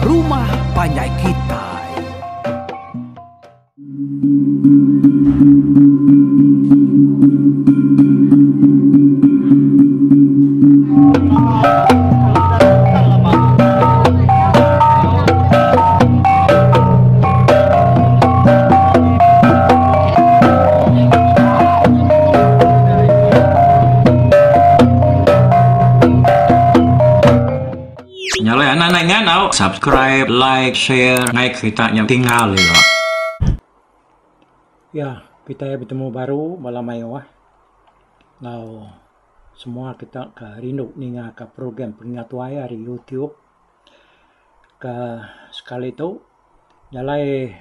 rumah panjai kitai. Nya alai anak anak ingat tau subscribe, like, share ngai kerita nya tinggal ila. Ya, kitai betemu baru bala mayuh enggau semua kita ke rindu ninga ka program Pengingat Tuai ari YouTube ke sekali tu jalai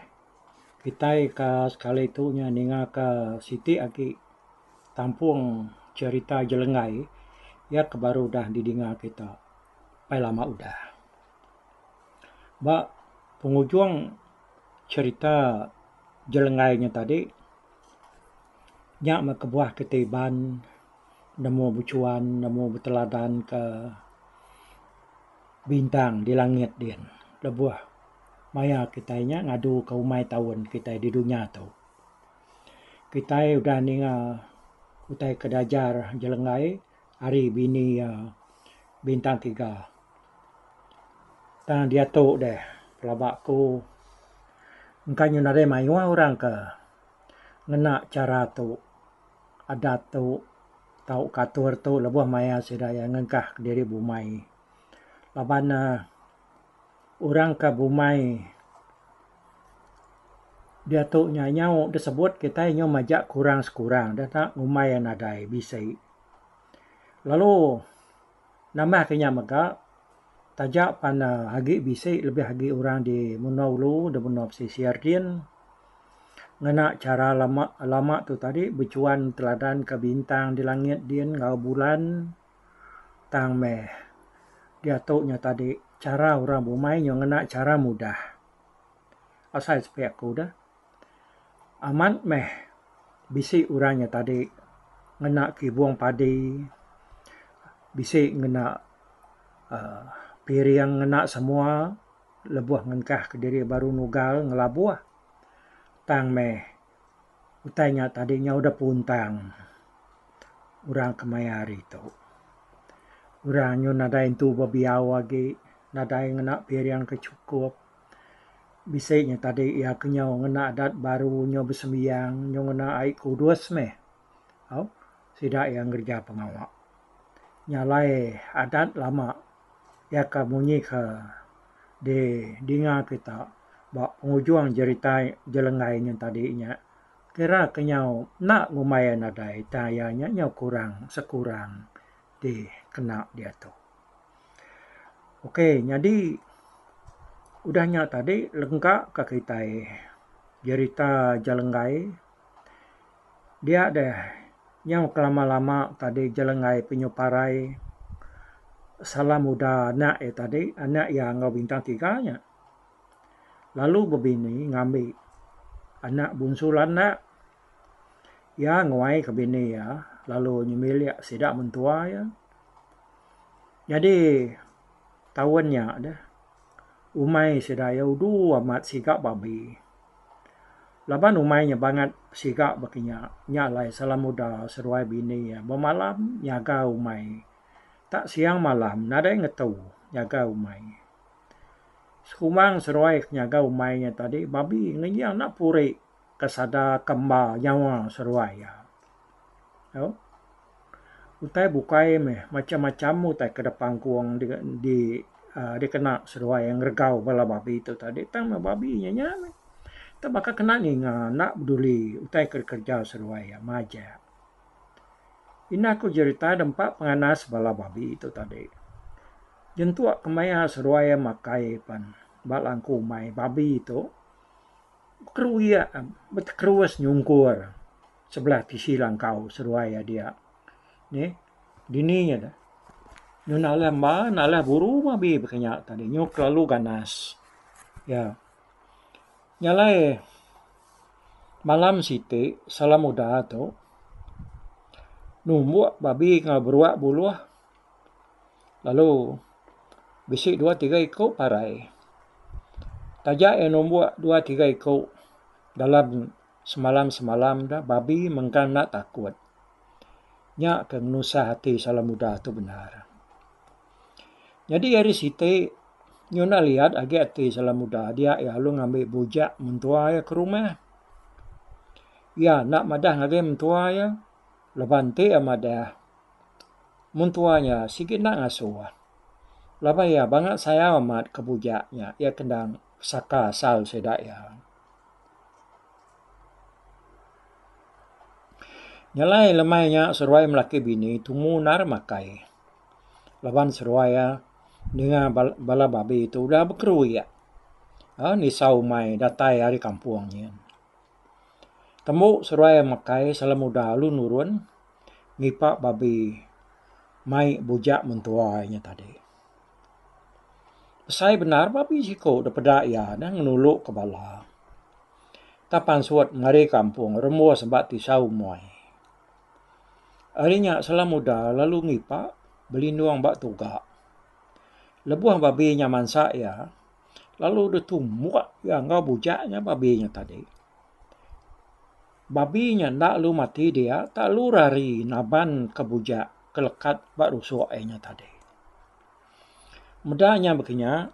kitai ka sekali tu nya ninga ka siti agi tampung cherita Jelenggai iya ke baru udah didinga kita pai lama udah. Ba pengujung cherita Jelenggai nya tadi nya meh kebuah kitai Iban nemu bechuan nemu beteladan ka bintang di langit din lebuh maya kitai nya ngadu ka umai taun kitai di dunya tu. Kitai udah ninga utai ke diajar Jelenggai ari bini iya Bintang Tiga. Tang diatu deh pelaba ku engka nyu nadai mayuh orang ke ngena chara tu adat tu tauka atur tu lebuh maya sida iya ngengkah kediri bumai laban ne Orang ke bumai diatu nya nyau disebut kitai nyau majak kurang sekurang da enda ngumbai iya nadai bisi. Lalu nambah ke nya mega taja pan ne agi bisi lebih agi orang di menua ulu di menua pesisir din ngena chara lama lama tu tadi bechuan teladan ke bintang di langit din enggau bulan. Tang meh diatu nya tadi chara orang bumai nyau ngena chara mudah. Asai sepi aku deh. Amat meh bisi orang nya tadi ngena kibung padi, bisi ngena uhh piring ngena semua lebuh ngengkah kediri baru nugal ngelabuh. Tang meh Utai nya tadi nya udah puntang orang kemaya hari tu. Orang nyu nadai entu bebiau agi, nadai ngena piring ke chukup. Bisi nya tadi iya ke nyau ngena adat baru nyau besembiang nyau ngena ai kudus meh. Au sida iya ngereja pengawa. Nya alai adat lama iya ke munyi ke di dinga kita ba pengujung jerita Jelenggai nyen tadi nya kira ke nyau enda ngumbai iya nadai tang iya nya nyau kurang sekurang di kena diatu. Ok nyadi udah nya tadi lengka ka kitai jerita Jelenggai dia deh nyau kelama-lama tadi Jelenggai Penyu Parai salam uda anak iya tadi anak iya enggau bintang tiga nya. Lalu bebini ngambi anak Bunsu Landak. Iya nguai ke bini iya lalu nyemilik sida mentua iya. Nyadi taun nya deh umai sida iya udu amat siga babi. Laban umai nya bangat siga baka nya, nya alai Selamuda seduai bini iya bemalam nyaga umai. Tak siang malam nadai ngetu nyaga umai. Sekumbang seduai ke nyaga umai nya tadi babi ngenying enda puri ke sada ke emba nyawa seduai iya. Au utai bukai meh macam-macam utai ke dipangkung di di uhh dikena seduai ngeregau bala babi tu tadi tang meh babi nya nya meh. Tang baka kena ninga enda peduli utai ke dikereja seduai iya majak. Indah ku jerita nempa penganas bala babi tu tadi. Nyentuk ke maya seduai iya makai pan ba langku umai babi tu bekeruik betekerus nyungkur sebelah tisi langkau seduai iya dia. Nih dini nya deh nyau nalih emba nalih buru babi baka nya tadi nyau kelalu ganas. Iya. Nya alai malam siti salam uda tu numbuk babi enggau beruak buluh. Lalu bisi dua tiga iku parai. Taja iya numbuk dua tiga iku dalam semalam-semalam da babi mengkang enda takut. Nya ke ngenusah ati Salammuda tu bendar. Nyadi hari siti nyudah liat agi ati Salammuda dia iya lalu ngambi bujak mentua iya ke rumah. Iya enda madah ngagai mentua iya laban enti iya madah mentua iya sigi enda ngasuh. Laban iya bangat sayau amat ke bujak nya iya ke endang pesaka asal sida iya. Nyelai lemai nya seruai melaki bini tumu endar makai. Laban seruai iya ninga bala babi tu udah bekeruik uhh nisau umai datai ari kampung nyin. Tembu seruai makai selamuda lalu nurun ngipa babi mai bujak mentua inya tadi. Besai bendar babi siku da peda iya neh ngenulu ka bala. Tang pansut ngari kampung rembus ba tisau umoi. Ari nya Selamuda lalu ngipa belindung ba tuga. Lebuh babi nya mansa iya lalu deh tumbuk iya enggau bujak nya babi nya tadi. Babi nya enda lalu mati dia tak lalu rari naban ka bujak ke lekat ba rusuk iya nya tadi. Meda nya baka nya,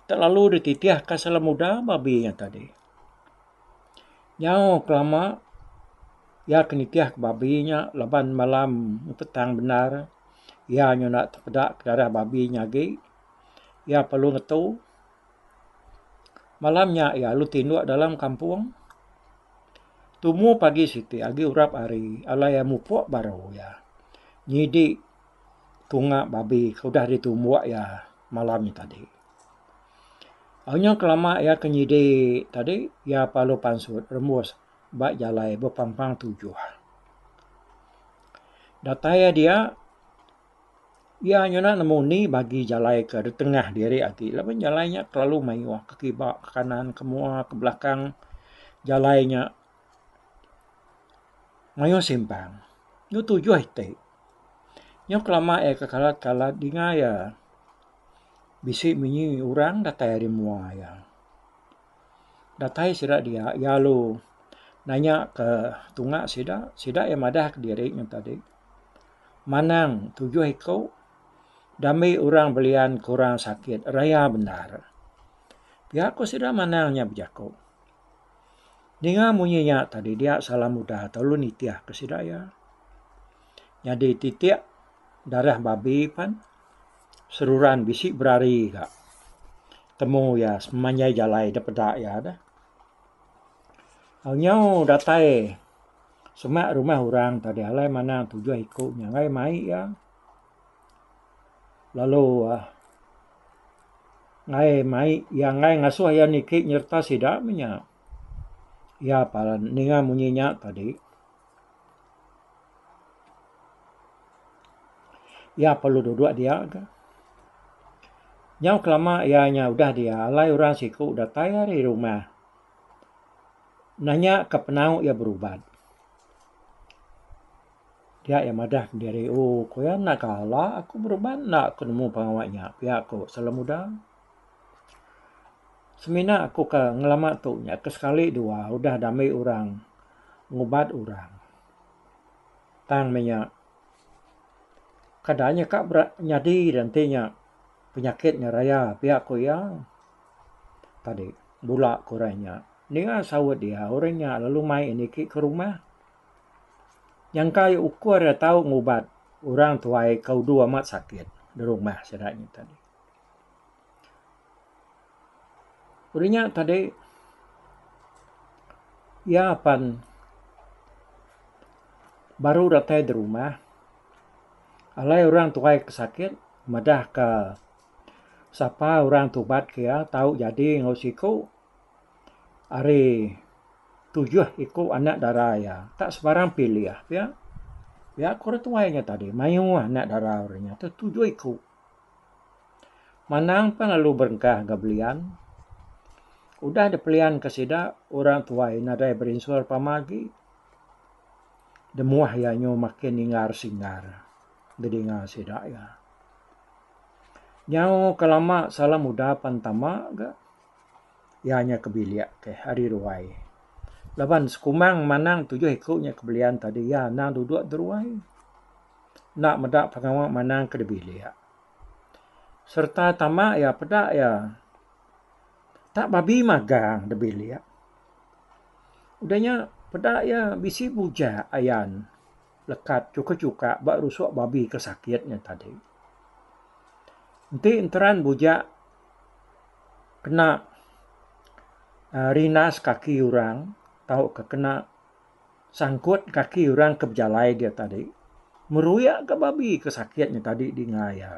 tak lalu dititih ka Selamuda babi nya tadi. Nyau kelama iya ke nitih ka babi nya laban malam petang bendar iya nyau enda tepeda ka darah babi nya agi. Iya perlu ngetu. Malam nya iya lalu tinduk dalam kampung. Tumu pagi siti agi urap hari alai iya mupuk baru iya nyidi tunga babi ke udah ditumbuk iya malam nya tadi. Ayu kelama iya ke nyidi tadi iya perlu pansut rembus ba jalai bepampang tujuh. Datai iya dia iya nyuna nemu ni bagi jalai ke ditengah diri agi laban jalai nya kelalu mayuh ke kiba ke kanan ke mua ke belakang jalai nya. Mayuh simpang. Nya tujuh iti. Nyau kelama iya ke kalat-kalat dinga iya bisi munyi orang datai ari mua iya. Datai sida dia iya lalu nanya ke tunga sida, sida iya madah kediri nya tadi. Manang tujuh iku dambi orang belian ke orang sakit raya bendar. Pia ku sida manang nya bejaku. Ninga munyi nya tadi dia Salam udah tau nitih ke sida iya. Nyadi titik darah babi pan seruran bisi berari ga temu iya semanjai jalai da peda iya deh. Nyau datai semak rumah orang tadi alai manang tujuh iku nya alai mai iya lalu uhh Ngai mai iya enggai ngasuh iya niki nyereta sida meh nya. Iya pa ninga munyi nya tadi. Iya perlu duduk dia ka. Nyau kelama iya nya udah dia alai orang siku datai ari rumah nanya ka penau iya berubat. Dia iya madah kediri ooh ku iya enda kala aku berubat enda aku nemu pengawa nya pia ku Selemuda. Semina aku ke ngelama tu nya ke sekali dua udah diambi orang ngubat orang. Tang meh nya kada nya ka nyadi da enti nya penyakit nya raya pia ku iya tadi bula ku orang nya. Ninga saut iya orang nya lalu mai niki ke rumah. Nyangka iya ukur iya tau ngubat orang tuai ke udu amat sakit da rumah sida nya tadi. Udah nya tadi iya pan baru datai da rumah alai orang tuai ke sakit madah ka sapa orang tubat ke iya tau jadi enggau siku ari tujuh iku anak dara iya tak sebarang pilih pia. Pia ku orang tuai nya tadi mayuh anak dara orang nya tu tujuh iku. Manang pan lalu berengkah ga belian. Udah dipelian ka sida orang tuai nadai berinsur pama agi. Demuh iya nyu makin inggar singgar didinga sida iya. Nyau ke lama salam uda pan tama ga. Iya nya ke bilik ke ari ruai. Laban sekumbang manang tujuh iku nya ke belian tadi iya anang duduk deruai. Enda meda pengawa manang ke dibilik. Sereta tama iya peda iya tak babi magang dibilik. Udah nya peda iya bisi bujak ayan lekat chukak-chukak ba rusuk babi ke sakit nya tadi. Enti enteran bujak kena rindas kaki orang tauka kena sangkut kaki orang ke bejalai dia tadi meruik ga babi ke sakit nya tadi dinga iya.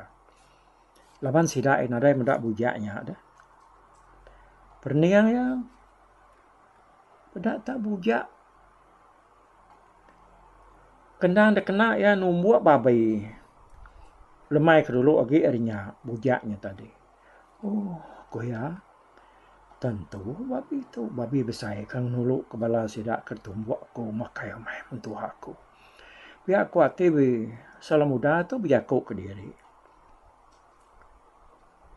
Laban sida iya nadai meda bujak nya deh. Perening iya peda tak bujak Kendang da kena iya numbuk babi lemai ke dulu agi ari nya bujak nya tadi. Ooh ku iya tentu babi tu babi besai ke ngenulu ke bala sida ke tumbuk ku makai amai mentua aku. Pia ku ati Selamuda tu bejaku kediri.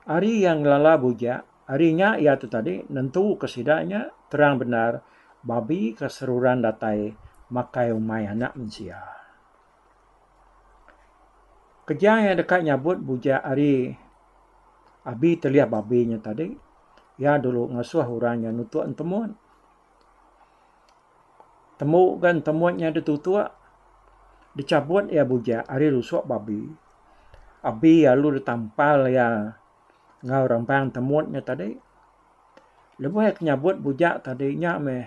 Ari iya ngelala bujak, ari nya iya tu tadi nentuka sida nya terang bendar babi ke seruran datai makai umai anak mensia. Keja iya deka nyabut bujak ari abi telih babi nya tadi, iya dulu ngasuh orang nya nutuk entemut. Tembu ga entemut nya ditutuk, dichabut iya bujak ari rusuk babi. Abi lalu ditampal iya enggau rampang entemut nya tadi. Lebuh iya ke nyabut bujak tadi nya meh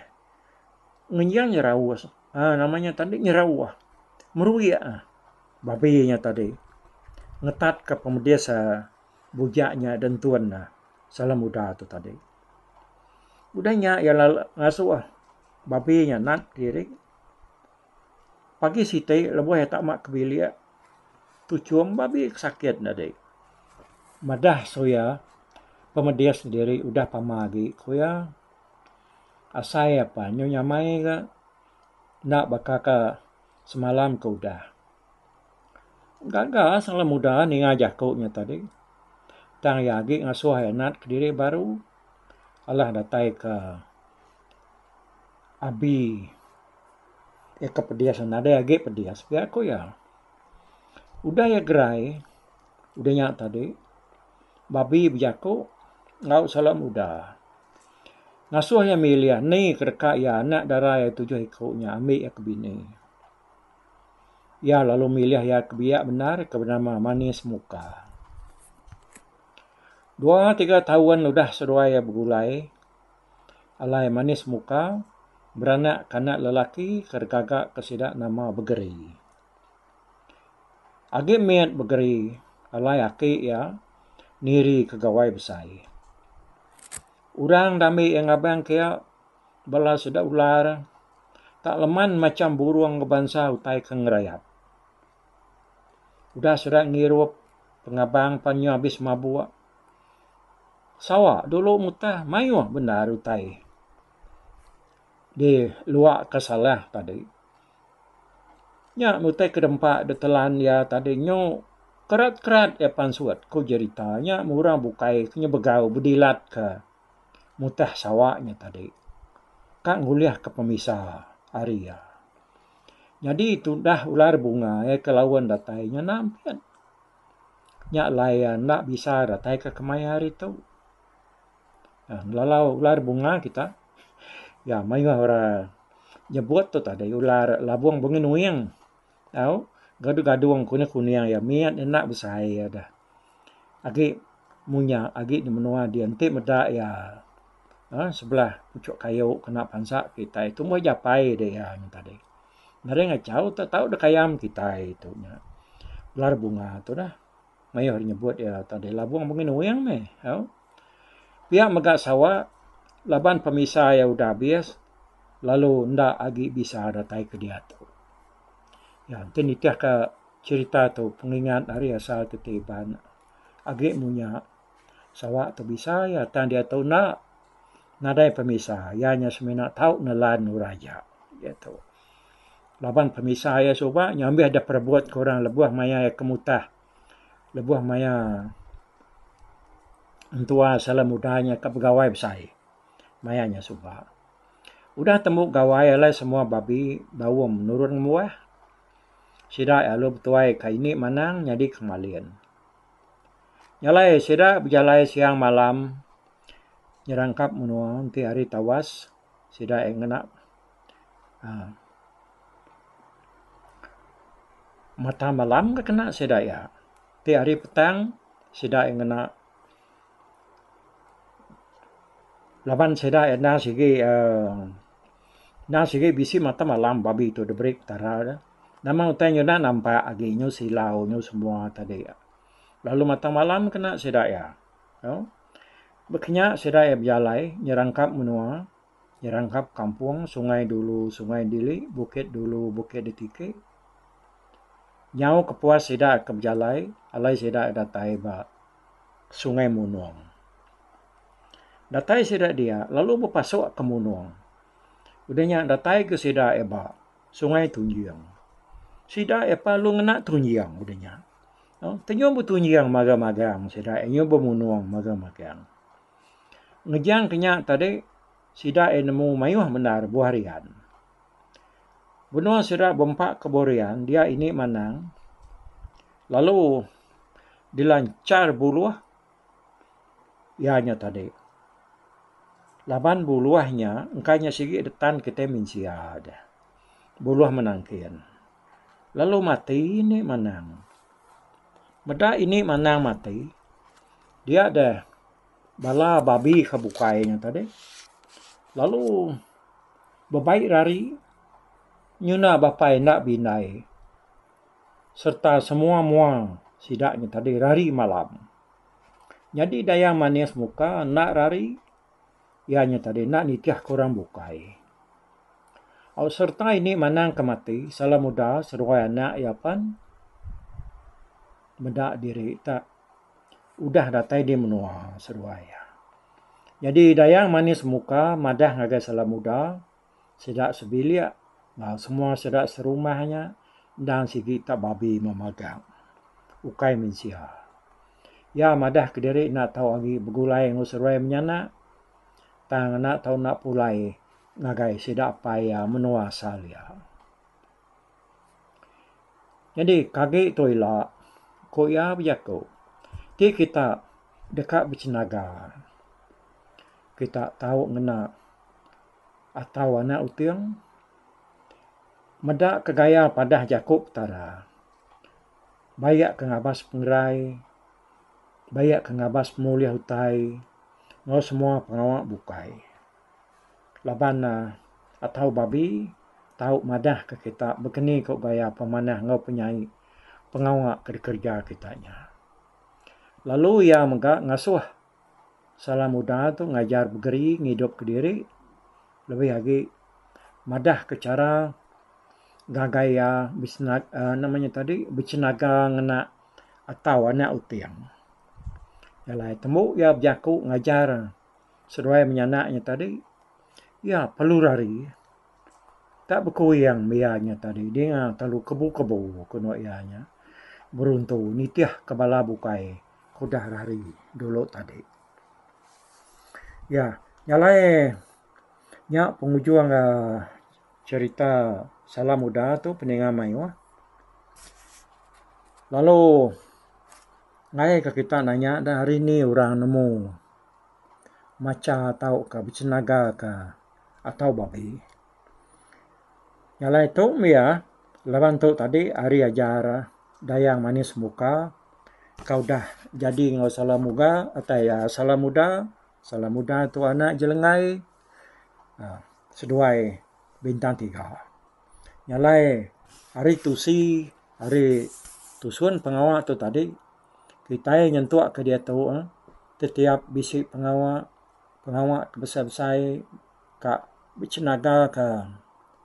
ngenjing nyeraus uhh nama nya tadi nyerauh meruik babi nya tadi ngetat ka pemedis bujak nya dentun ne Selamuda tu tadi. Udah nya iya lalu ngasuh babi nya nat diri. Pagi siti lebuh iya tama ke bilik tuchum babi ke sakit ne adi. Madah su iya pemedis diri udah pama agi ku iya. Asai apan nyu nyamai ga enda baka ka semalam ke udah. Gaga selalu muda ninga jaku nya tadi. Tang iya agi ngasuh iya nat kediri baru alah datai ke abi iya ke pedis nadai agi pedis pia ku iya. Udah iya gerai udah nya tadi babi bejaku enggau selalu muda. Ngasuh iya milih ni ke deka iya anak dara iya tujuh iku nya ambi iya ke bini. Iya lalu milih iya ke biak bendar ke benama Manis Muka. Dua tiga taun udah seduai iya begulai, alai Manis Muka beranak ke anak lelaki ke digaga ke sida nama Begeri. Agi mit Begeri alai aki iya niri ke gawai besai. Orang da ambi iya ngabang ke iya Bala sida ular tak leman macham burung ke bansa utai ke ngerayap. Udah sida ngirup pengabang pan nyau abis mabuk. Sawa dulu mutah mayuh bendar utai di luak ke salah tadi. Nya utai ke dempa ditelan iya tadi nyu kerat-kerat iya pansut ku jerita nya meh orang bukai ke nyebegau bedilat ke. Mutah sawa nya tadi ka ngulih ka pemisa ari iya. Nyadi tudah ular bunga iya ke laun datai nya enda ampit. Nya alai iya enda bisa datai ka kemaya hari tu. uhh Ngelalau ular bunga kita iya mayuh orang nyebut tu tadi ular labung bungin wing tau gadung gadung kuning kuning iya mit enda besai iya dah. Agi munya agi di menua dia enti meda iya uhh sebelah puchok kayu kena pansa kitai tumbuh japai deh iya nya tadi. Nadai ngachau te tau deh kayam kitai tu nya. Ular bunga tu dah mayuh nyebut iya tadi labung mengin wing meh au. Pia mega sawa laban pemisa iya udah abis lalu enda agi bisa datai ke diatu. Ya enti nitih ka cherita tu pengingat ari asal ti Iban agi munya sawa tu bisa iya tang diatu enda nadai pemisa iya nya semina tau nelan orang aja diatu. Laban pemisa iya suba nyambih deh perebut ke orang lebuh maya iya ke mutah lebuh maya entua Salam Uda nya ka begawai besai. Maya nya suba. Udah tembu gawai alai semua babi baum nurun ngembuah. Sida lalu betuai ka ini manang nyadi ke malin. Nya alai sida bejalai siang malam nyerangkap menua enti hari tawas sida iya ngena uhh mata malam ke kena sida iya. Ti hari petang sida iya ngena laban sida iya endang sigi uhh endang sigi bisi mata malam babi tu diberi petara ne. Nama utai nyudah nampak agi nyu silau nyu semua tadi. Lalu mata malam kena sida iya. Baka nya sida iya bejalai nyerangkap menua nyerangkap kampung sungai dulu sungai dili bukit dulu bukit ditiki. Nyau kepuas sida ke bejalai alai sida datai ba Sungai Munong. Datai sida dia lalu bepasuk ke Munong. Udah nya datai ke sida iya ba Sungai Tunjing. Sida iya lalu ngena Tunjing udah nya. Tenjung betunjing magang-magang sida iya nyau bemunong magang-magang. Ngejang ke nya tadi sida iya nemu mayuh bendar buah rian. Benung sida bempa ke buah rian dia ini manang lalu dilanchar buluh iya nya tadi. Laban buluh nya engka nya sigi detan kitai mensia deh. Buluh menangkin. Lalu mati ini manang. Meda ini manang mati dia deh bala babi ke bukai nya tadi lalu bebai rari nyuna bapai enda bindai sereta semua mua sida nya tadi rari malam. Nyadi Dayang Manis muka enda rari iya nya tadi enda nitih ke orang bukai. Au sereta ini manang ke mati Salah Muda seduai anak iya pan meda diri tak udah datai di menua seduai iya. Nyadi Dayang Manis Muka madah ngagai Salah Muda sida sebilik enggau semua sida serumah nya endang sigi tak babi memagang ukai mensia. Iya madah kediri enda tau agi begulai enggau seduai menyanak tang enda tau enda pulai ngagai sida apai iya menua asal iya. Nyadi kagi tu ila, ku iya bejaku, ti kita deka bechenaga, kita tau ngena atau anak uting meda ke gaya padah jaku Petara. Bayak ke ngabas pengerai, bayak ke ngabas pemulih utai enggau semua pengawa bukai. Laban ne atau babi tau madah ke kita bekeni ko gaya pemanah enggau penyai pengawa ke dikereja kita nya. Lalu iya mega ngasuh Salam Muda tu ngajar begeri ngidup kediri lebih agi madah ke chara ngagai iya uhh nama nya tadi bechenaga ngena atau anak uting. Alai tembu iya bejaku ngajar. Seduai menyanak nya tadi iya perlu rari tak bekuing iya nya tadi dinga telu kebu-kebu ku anu iya nya beruntu nitih ke bala bukai ke udah rari dulu tadi. Iya nya alai nya pengujung uhh cherita Salam Uda tu peninga mayuh lalu ngagai ka kita nanya da hari ni orang nemu. Macha tauka bechenaga ka atau babi. Nya alai tu mih iya laban tu tadi ari ajar Dayang Manis Muka ka udah jadi enggau Salam Muga atai Salam Muda, Salam Muda tu anak Jelenggai uhh seduai Bintang Tiga. Nya alai ari tusi ari tusun pengawa tu tadi kitai nyentuk ke diatu uhh tetiap bisi pengawa, pengawa ke besai-besai ka bechenaga ka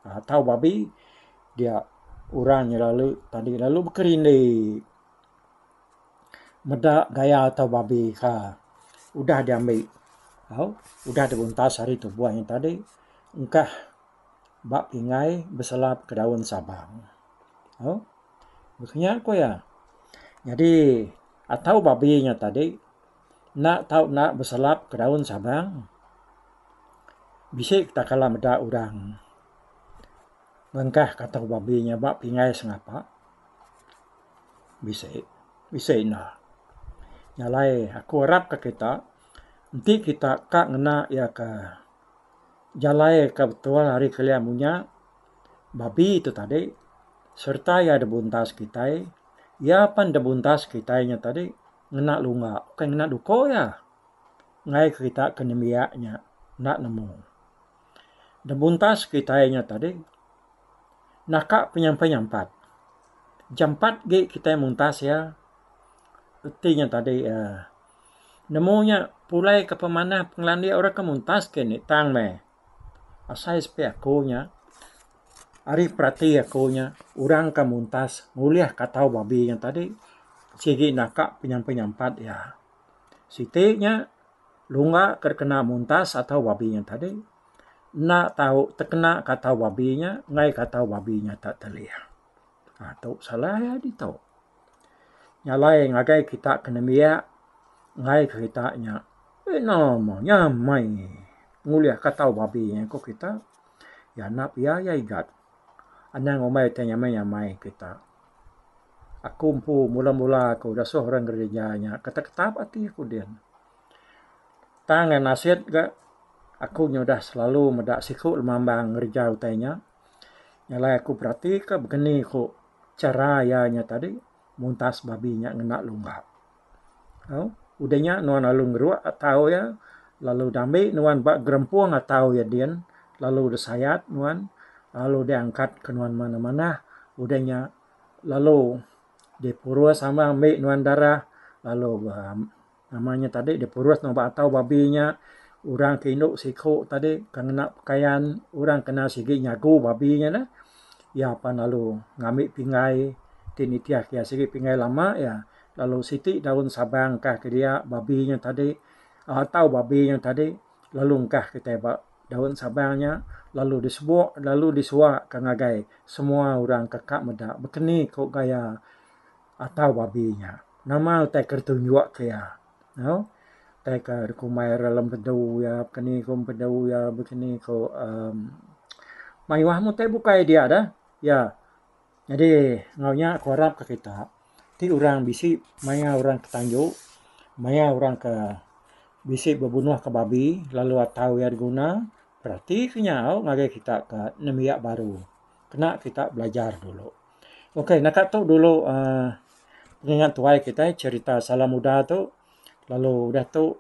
atau babi dia orang nyelalu tadi lalu bekerindi meda gaya atau babi ka udah diambi au udah dibuntas ari tubuh nya tadi engkah ba pingai beselap ke daun sabang au. Baka nya ku iya. Nyadi atau babi nya tadi enda tau enda beselap ke daun sabang. Bisi kita kala meda orang ngengkah katau babi nya ba pinggai sengapa. Bisi. Bisi enda. Nya alai aku arap ka kita enti kita ka ngena iya ke jalai ke betul ari kelia munya babi tu tadi sereta iya dibuntas kitai iya pan dibuntas kitai nya tadi ngena lunga bukan ngena duko iya. Enggai ke kita ke nembiak nya enda nemu. Dibuntas kitai nya tadi naka penyampai nyampat. Jampat gi kitai muntas iya reti nya tadi uhh nemu nya pulai ke pemanah pengelandik orang ke muntas ke indi tang meh. Asai sepi aku nya ari perati aku nya orang ke muntas ngulih katau babi nya tadi sigi naka penyampai nyampat iya. Siti nya lungga ke kena muntas atau babi nya tadi enda tau tekena katau babi nya enggai katau babi nya tak telih. Ha tu salah iya ditu. Nya alai ngagai kita ke nembiak enggai ke kita nya eh nama nyamai ngulih katau babi nya ku kita. Iya enda pia iya igat. Anang ngumbai utai nyamai-nyamai kita. Aku empu mula-mula aku dasuh orang gereja nya ketap-ketap ati aku din. Tang ngan nasit ga aku nyudah selalu meda siku lemambang ngereja utai nya. Nya alai aku beratika begeni ku chara iya nya tadi muntas babi nya ngena lungga. Au udah nya nuan lalu ngeruk atau iya lalu dambi nuan ba gerempung atau iya din lalu disayat nuan lalu diangkat ke nuan manah manah udah nya lalu dipurus sama ambi nuan darah lalu nama nya tadi dipurus nuan ba atau babi nya orang ke indu siku tadi ke ngena pakaian orang kena sigi nyagu babi nya neh iya pan lalu ngambi pinggai ti nitih iya sigi pinggai lama iya. Lalu siti daun sabang engkah ke dia babi nya tadi atau babi nya tadi lalu engkah kitai ba daun sabang nya lalu disebuk lalu disuak ka ngagai semua orang ke ka meda bekeni ku gaya atau babi nya. Nama utai ke ditunjuk ke iya au utai ke dikumbai ira lempedu iya bekeni ku empedu iya bekeni ku uhh mayuh meh utai bukai dia deh iya. Nyadi enggau nya aku arap ka kita ti orang bisi maya orang ke tanju maya orang ke bisi bebunuh ka babi lalu atau iya diguna perati ke nya au ngagai kita ke nembiak baru kena kita belajar dulu. Ok naka tu dulu uhh pengingat tuai kitai cherita Salam Uda tu lalu udah tu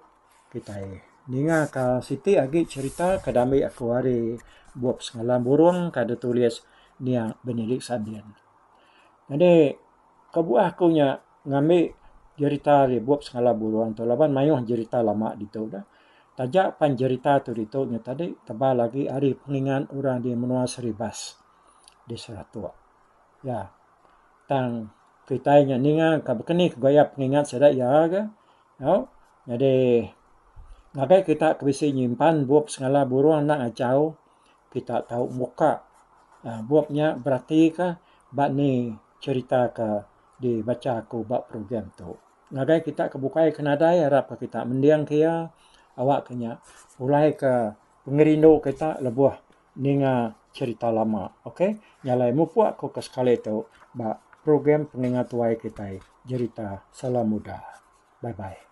Kitai ninga ka siti agi cherita ke diambi aku ari bup Sengalang Burung ka ditulis niang Benedict Sandin. Nyadi kebuah aku nya ngambi jerita ari bup Sengalang Burung tu laban mayuh jerita lama ditu dah. Taja pan jerita tu ditu nya tadi tebal agi ari pengingat orang di menua Saribas di Saratok. Ya tang kitai nya ninga ka bekeni ke gaya pengingat sida iya ga. Au, nyadi ngagai kita ke bisi nyimpan bup sengala burung enda ngachau, kita tau muka uhh bup nya beratika ba ni cherita ke dibacha aku ba program tu. Ngagai kita ke bukai ke nadai arap ka kita mending ke iya awak ke nya pulai ke pengerindu kita lebuh ninga cherita lama. Ok, nya alai mupuk ku ke sekali tu ba program pengingat tuai kitai jerita Salam Muda. Bye bye.